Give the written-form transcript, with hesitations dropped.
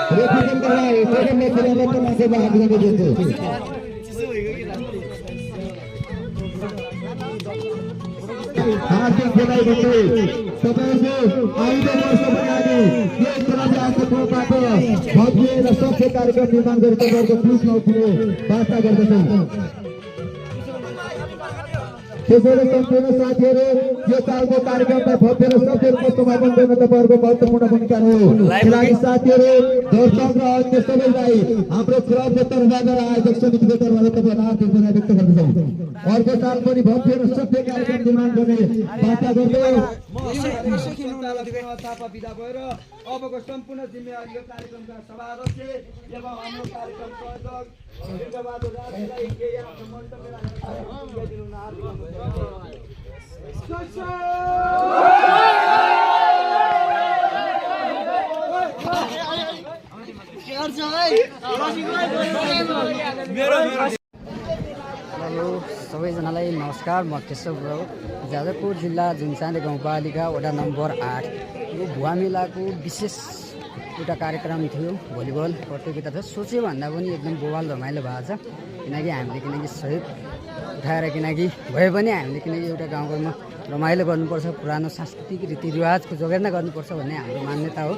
Represent कर रहा है सेकंड में परिवर्तन से बाहर निकल गए हार्दिक बधाई बच्चे सबैको आउँदो वर्षको लागि यस तरहले आफ्नो बाटो भव्य र सफल कार्यक्रम निर्माण गरी तपाईँहरूको पुष्मा उठ्ने वास्ता गर्दछौँ। त्यसैले सम्पूर्ण साथीहरू यो सालको कार्यक्रममा भव्य र सफल रूपमा समापन गर्न तपाईँहरूको महत्त्वपूर्ण भूमिका हो। खेलाडी साथीहरू दर्शक र अन्य सबैलाई हाम्रो क्लबको तर्फबाट आयोजक समितिको तर्फबाट तपाईँहरू हार्दिक बधाई व्यक्त गर्दछौँ। अर्को साल पनि भव्य र सफल कार्यक्रम निर्माण गर्ने वास्ता गर्दै अबको सम्पूर्ण जिम्मेवारी यो कार्यक्रमका सभाध्यक्ष एवं हाम्रो कार्यक्रम संयोजक बिर्खबहादुर राजलाई केही आफ्नो मन्तव्य राख्न दिनुहुन हार्दिक हेलो सबैजनालाई नमस्कार। म केशव राव, जाजरकोट जिल्ला जुनसाने गाउँपालिका वडा नम्बर 8 यो भुवा मेलाको विशेष एउटा कार्यक्रम थियो। भलिबल प्रतियोगिता थियो। सोचे भन्दा पनि एकदम बोवाल रमाइलो भएको छ। किनकि सहयोग उठाएर भए पनि हामीले एउटा गाउँघरमा रमाइलो गर्नुपर्छ, पुरानो सांस्कृतिक रीतिरिवाजको जोगाड गर्नुपर्छ भन्ने हाम्रो मान्यता हो।